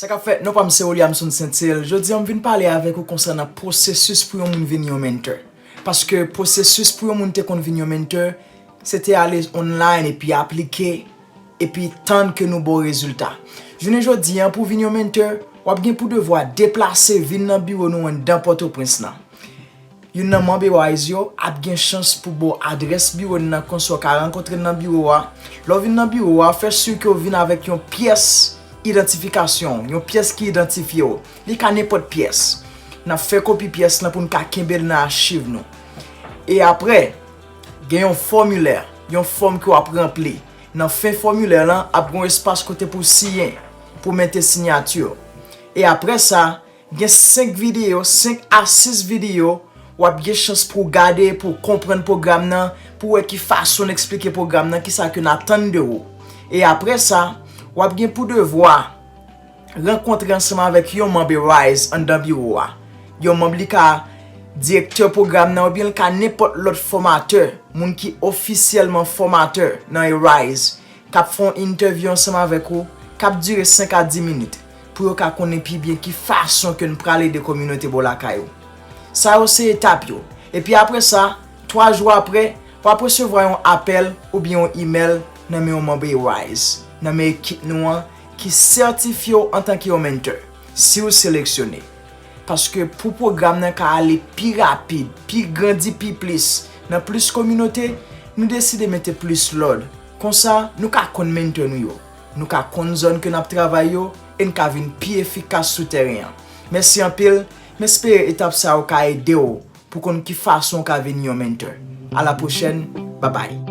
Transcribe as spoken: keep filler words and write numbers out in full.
K ap fèt, non pa m se Williamson Saint-Cyril. Jodi a m vin pale avèk ou konsènan pwosesis pou yon moun vin yon mentor. Paske pwosesis pou yon moun te konn vin yon mentor, se te ale online epi aplike, epi tann ke nou ba w rezilta. Jounen jodi a, pou w vin yon mentor, w ap gen pou devwa deplase vin nan biwo nou anndan Pòtoprens lan. Youn nan manm Arise yo ap gen chans pou ba w adrès biwo n nan, konsa w ka rankontre n nan biwo a. Lè w vin nan biwo a, fè si ke w vin avèk yon pyès idantifikasyon, yon pyès ki idantifye w. Li ka nenpòt pyès. N ap fè kopi pyès lan pou n ka kenbe l nan achiv nou. E apre, gen yon fòmilè, yon fòm ke w ap ranpli. Nan fen fòmilè lan, ap gen yon espas kote pou w siyen, pou w mete siyati w. E apre sa, gen senk videyo, senk a sis videyo, w ap gen chans pou w gade, pou w konprann pwogram nan, pou w wè ki fason n eksplike pwogram nan, kisa ke n atann de ou. E apre sa, w ap gen pou devwa rankontre ansanm avèk yon manm Arise anndan biwo a. Yon manm li ka direktè pwogram nan oubyen l ka nenpòt lòt fòmatè, moun ki ofisyèlman fòmatè nan Arise, k ap fè yon entèvyou ansanm avèk ou, k ap dire senk a dis minit, pou yo ka konnen pi byen ki fason ke n pral ede kominote bò lakay ou. Sa yo se etap yo. Epi apre sa, twa jou apre, w ap resevwa yon apèl oubyen yon imèl nan men yon manm Arise, nan men ekip nou an, ki sètifye w antanke yon mentor, si w seleksyone. Paske pou pwogram nan ka ale pi rapid, pi grandi pi plis, nan plis kominote, nou deside mete plis lòd. Konsa, nou ka konn mentor nou yo. Nou ka konn zòn ke n ap travay yo e n ka vin pi efikas sou tèren an. Mèsi anpil, m espere etap sa yo ka ede w pou konn ki fason w ka vin yon mentor. A la pwochèn, babay.